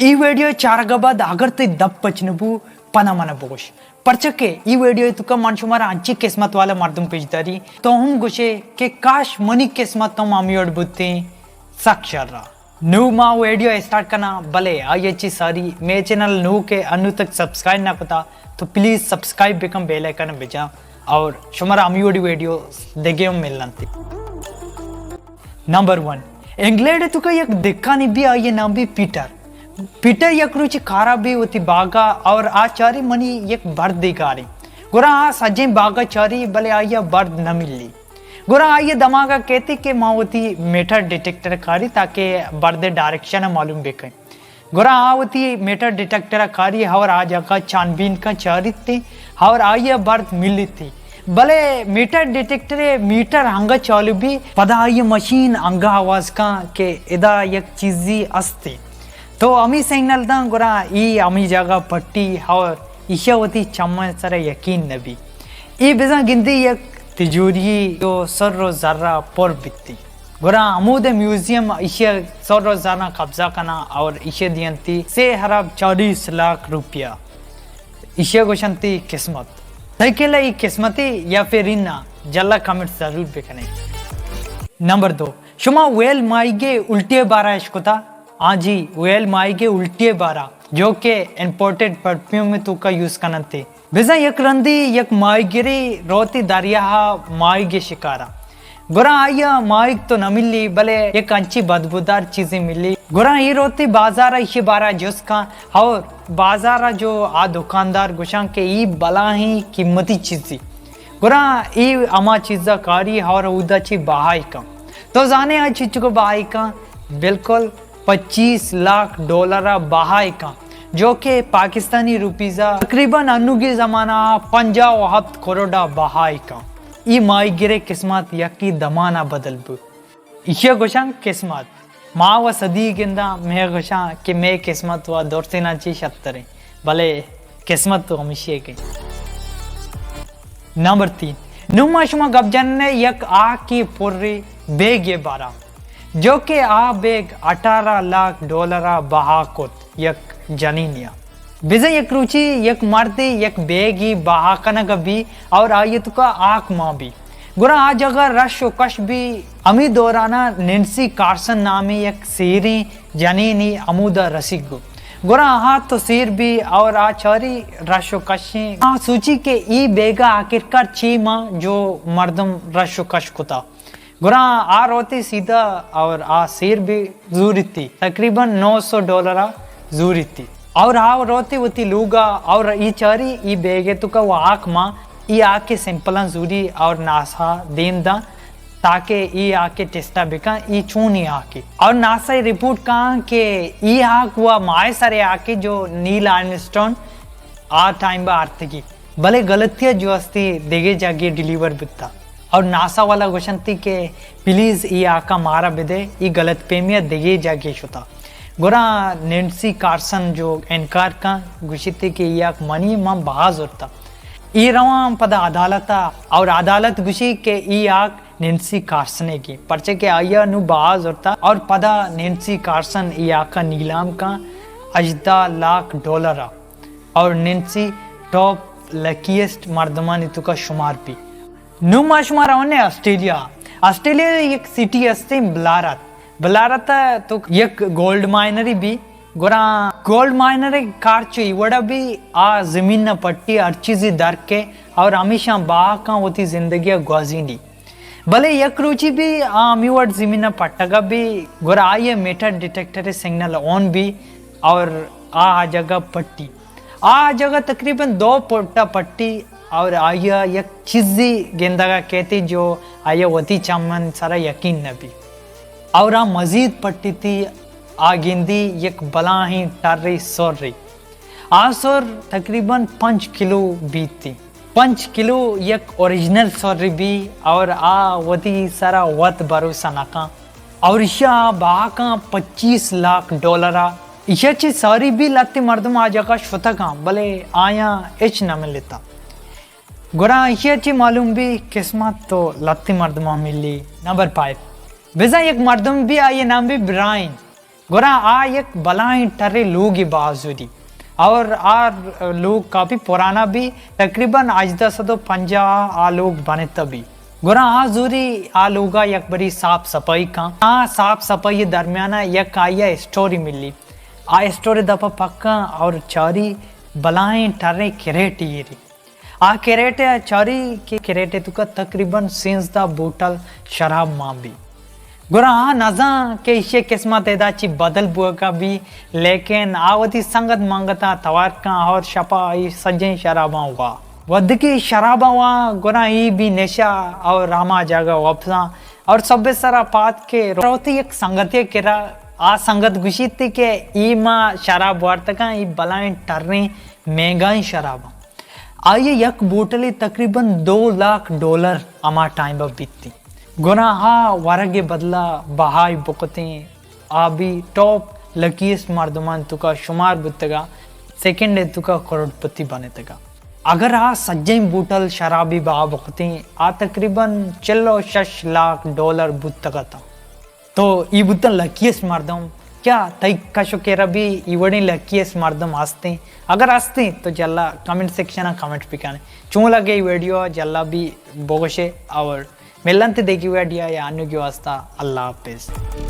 ای ویڈیو چارگا بعد اگر تئی دپ پچ نبو، پدا منا بگوش۔ پرچہ کہ ای ویڈیو توکا من شمارا انچی قسمت والا مردم پیش داری، تو ہم گوشے کہ کاش منی قسمت ہم ہمی وڑ بوتیں، سک شرا۔ نو ما ویڈیو اسٹارٹ کناں، بلے آئی چی ساری مے چینل نو کہ انو تک سبسکرائب نہ کتا، تو پلیز سبسکرائب بکن، بیل آئیکن بجا، اور شمارا ہمی وڑی ویڈیو دگے ہم ملنتی۔ نمبر ون، انگلینڈ توکا یک دکانی بی، آئی نام بی پیٹر۔ پیٹر یک روچی کارا بی وتی باغا اور آ چاری منی یک برد دیگاری۔ گڑا آ سجیں باغا چاری، بلے آئی برد نہ ملی۔ گڑا آئی دماغا کیتی کہ ما وتی میٹر ڈیٹیکٹر کاری تاکہ برد ڈائریکشن معلوم بکن۔ گڑا آ وتی میٹر ڈیٹیکٹر ء کاری اور آ جاگہ چانبین کن چاریت، اور آئی ء برد ملیت۔ بلے میٹر ڈیٹیکٹر ء میٹر انگہ چالو بی، پدا آئی ء مشین انگہ آواز کن کہ ادا یک چیزی است۔ تو ہمی سگنل داں، گڑا ای ہمی جاگہ پٹی اور ایشی ء وتی چمن سر ء یقین نہ بی۔ ای بزاں گندی یک تجوری جو سر و زر ء پر بیتی۔ گڑا ہمود میوزیم ایشی ء سر و زراں قبضہ کناں اور ایشی دینتی سے ارب چالیس لاکھ روپیہ۔ ایشی گوشنتی قسمت۔ تئی کلا ای قسمتی یا پھر انا؟ جلا کمنٹ ضرور بکنے۔ نمبر دو، شما ویل ماہیگے الٹی بارا اشکتا؟ ہاں جی، ویل ماہیگے الٹی بارا، جو کہ امپورٹڈ پرفیوم توکا یوز کننتی۔ بزاں یک رندی یک ماہیگرے روتی دریاہا ماہیگ شکارا۔ گڑا آئیا ماہیگ تو نہ ملی، بلے یک انچی بدبودار چیزے ملی۔ گڑا ای روتی بازارا ایشی بارا جست کن اور بازارا جو آ دکاندار گوشان کہ ای بلاہیں قیمتی چیزی۔ گڑا ای ہما چیزا کاری اور اودا چی بہائی کن۔ تو زانے آ چی چکو بہائی کن؟ بالکل پچیس لاکھ ڈالر ء بہا ء کن، جو کہ پاکستانی روپیز ء تقریباً انوگی زمانہ ء پنجاہ و ہپت کروڑ ء بہا ء کن۔ ای ماہیگرے قسمت یکی دمان ء بدل بو۔ ایشی ء گوشاں قسمت۔ ما و صدی گنداں، مے گوشاں کہ مے قسمت و درسیناں چی شتریں، بلے قسمت تو ہمیشی ء کہ۔ نمبر تین، نوں ما شما گپ جنیں یک آکی پری بیگے بارا، جو کہ آ بیگ اٹھارہ لاکھ ڈالر ء بہا کت یک جنینیا۔ بزاں یک روچی یک مردے یک بیگی بہا کنگ بی اور آئی توکا آک مان بی۔ گڑا آ جگہ رش و کش بی۔ ہمی دورانا نینسی کارسن نامی یک سیریں جنینی ہمودا رسیگ۔ گڑا آ تو سیر بی اور آ چاری رش و کشیں۔ آ سوچی کہ ای بیگا آخرکار چی ماں جو مردم رش و کش کتا۔ گڑا آ روتی سیدھا اور آ سیر بی زوریتی۔ تقریباً نو سو ڈالر آ زوریتی۔ اور آ روتی وتی لوگا اور ای چاری ای بیگے توکا و آک ماں، ای آکے سیمپلاں زوری اور ناسا دیم داں۔ تاکہ ای آکے ٹیسٹا بکن، ای چونی آکے۔ اور ناسا ای رپورٹ کن کہ ای آک و ماہ سرے آکے جو نیل آرمسٹرانگ آ ٹائم با آرتگی۔ بلے غلطی جو استی دگے جاگے ڈیلیور بتا۔ اور ناسا والا گوشنتی کہ پلیز ای آکا مارا بدے، ای غلط پیمی دگے جاگے شتا۔ گڑا نینسی کارسن جو انکار کن، گوشیتی کہ ای آک منی، من بہا زرتا۔ ای روان پدا عدالتا اور عدالت گوشی کہ ای آک نینسی کارسنے گی، پرچہ کہ آئیا نو بہا زرتا اور پدا نینسی کارسن ای آکا نیلام کن ہژدہ لاکھ ڈالر آ اور نینسی ٹاپ لکیسٹ مردمانی توکا شمار بی۔ نو ما شما رونے آسٹریلیا۔ آسٹریلیا یک سٹی ہستیں بلارت۔ بلارت تو یک گولڈ مائنری بی۔ گڑا گولڈ مائنر کار چو ای وڑا بی آ زمین نہ پٹی ہر چیزی درکے اور ہمیشہ باہکاں وتی زندگی گوازینی۔ بلے یک روچی بی آ ہمی وڑ زمین ء پٹگا بی، گڑا آئی ء میٹر ڈیٹیکٹر سگنل آن بی اور آ آ جگہ پٹی۔ آ آ جگہ تقریباً دو پٹا پٹی اور آئی ء یک چیزی گندگا کیتی جو آئی ء وتی چمن سرا یقین نہ بی۔ اور آ مزید پٹی تی آ گندی یک بلاہیں ٹری سوری۔ آ سر تقریباً پنچ کلو بیتی۔ پنچ کلو یک اوریجنل سر بی اور آ وتی سرا وت بھروسہ نہ کن اور ایشا بہا کن پچیس لاکھ ڈالر آ۔ ایشا چہ ساری بی لہتے مردم آ جگہ شتگاں، بلے آیاں ہچ نہ ملتا۔ گڑا ایشا چہ معلوم بی قسمت تو لہتے مردماں ملی۔ نمبر پائیو، بزاں یک مردم بی، آئی نام بی برائن۔ گڑا آ یک بلائیں ٹرے لوگے بہا زوری اور آ لوگ کافی پرانا بی، تقریباً ہژدہ سد و پنجاہ آ لوگ بنتا بی۔ گڑا آ زوری آ لوگا یک بری صاف صفائی کن۔ آ صاف صفائی درمیانا یک آئیا اسٹوری ملی۔ آ اسٹوری دپا پکا اور چاری بلائیں ٹرے کریٹ ایری۔ آ کریٹ ء چاری کہ کریٹ ء توکا تقریباً سیزدہ بوٹل شراب مان بی۔ گڑا آ نزان کہ ایشی قسمت ادا چی بدل بوگا بی، لیکن آ وتی سنگت منگتا توار کن اور شپا ای سجیں شراباں وا۔ ودکی شراباں وا گڑا ای بی نشہ اور ہما جاگہ وپساں اور سب سرا پاد کے روتی یک سنگتے کرا۔ آ سنگت گوشیت کہ ای ما شراب وارتکاں، ای بلائیں ٹریں مہنگائیں شراباں۔ آئی ء یک بوٹلے تقریباً دو لاکھ ڈالر ہما ٹائم ء بیتی۔ گڑا آ ورگ ء بدلا بہائی بکتیں، آ بی ٹاپ لکیسٹ مردمان توکا شمار بوتگا، سیکنڈ ء توکا کروڑ پتی بنتگا۔ اگر آ سجیں بوٹل شرابی بہا بکتیں، آ تقریباً چل و شش لاکھ ڈالر بوتگا تا۔ تو ای بوتن لکیسٹ مردم۔ کیا تئی کش و کرا بی ای وڑیں لکیسٹ مردم ہستیں؟ اگر ہستیں تو جلا کمنٹ سیکشن ء کمنٹ بکنے۔ چون لگے ای ویڈیو؟ جلا بی بگوشے اور ملنت دیگی ویڈیو یا انو کی واسطہ اللہ حافظ۔